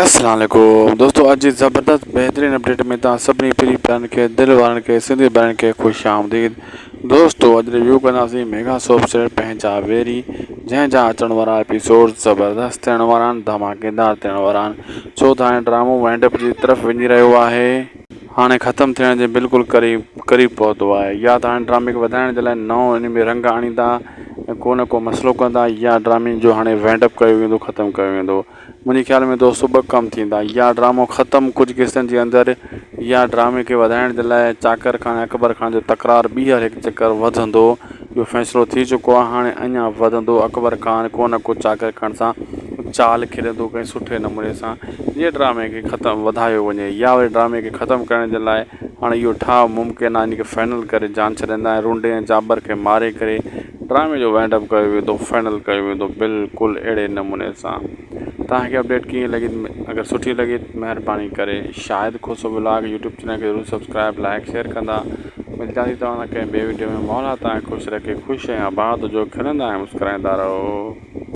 السلام عليڪم دوستو اڄ جي زبردست بهترين اپڊيٽ ۾ توهان سڀني فري پيارن کي دل وارن کي سنڌي ڀائرن کي خوش آمديد دوستو اڄ ريويو ڪنداسين ميگا سوپ سيريل پنهنجا ويري جنهن جا اچڻ وارا ايپيسوڊ زبردست ٿيڻ وارا آهن ڌماڪيدار ٿيڻ وارا آهن ڇو ته هاڻي ڊرامو وائنڊ اپ جي طرف وڃي رهيو آهي هاڻي ختم ٿيڻ جي بلڪل قريب قريب پهتو آهي يا ته هاڻي ڊرامي کي وڌائڻ جي لاء نئون ان ۾ رنگ آڻيندا ڪو نه ڪو مسئلو ڪندا يا ڊرامي جو هاڻي وائنڊ اپ ڪيو ويندو ختم ڪيو ويندو منهنجي خيال ۾ دوستو ٻه ڪم ٿيندا يا ڊرامو ختم ڪجهه قسطن جي اندر يا ڊرامي کي وڌائڻ جي لاء چاڪر خان ۽ اڪبر خان جو تڪرار ٻيهر هڪ چڪر وڌندو اهو فيصلو ٿي چڪو آهي هاڻي اڃا وڌندو اڪبر خان ڪو نه ڪو چاڪر خان سان چال کيڏندو ڪنهن سٺي نموني سان جيئن ڊرامي کي ختم وڌايو وڃي يا وري ڊرامي کي ختم ڪرڻ جي لاء هاڻي اهو ٺاهه ممڪن آهي ان کي فائنل ڪري جان ڇڏيندا ۽ رونڊي ۽ جابر کي ماري ڪري ڊرامي جو وائنڊ اپ ڪيو ويندو فائنل ڪيو ويندو بلڪل اهڙي نموني سان توهان کي اپڊيٽ ڪيئن لڳي اگر سٺي لڳي مهرباني ڪري Shahid Khoso vlog YouTube channel کي ضرور سبسڪرائب لائڪ شيئر ڪندا ملداسين توهان سان ڪنهن ٻي وڊيو ۾ مولا توهان کي خوش رکي خوش ۽ آباد هجو کلندا ۽ مسڪرائيندا رهو.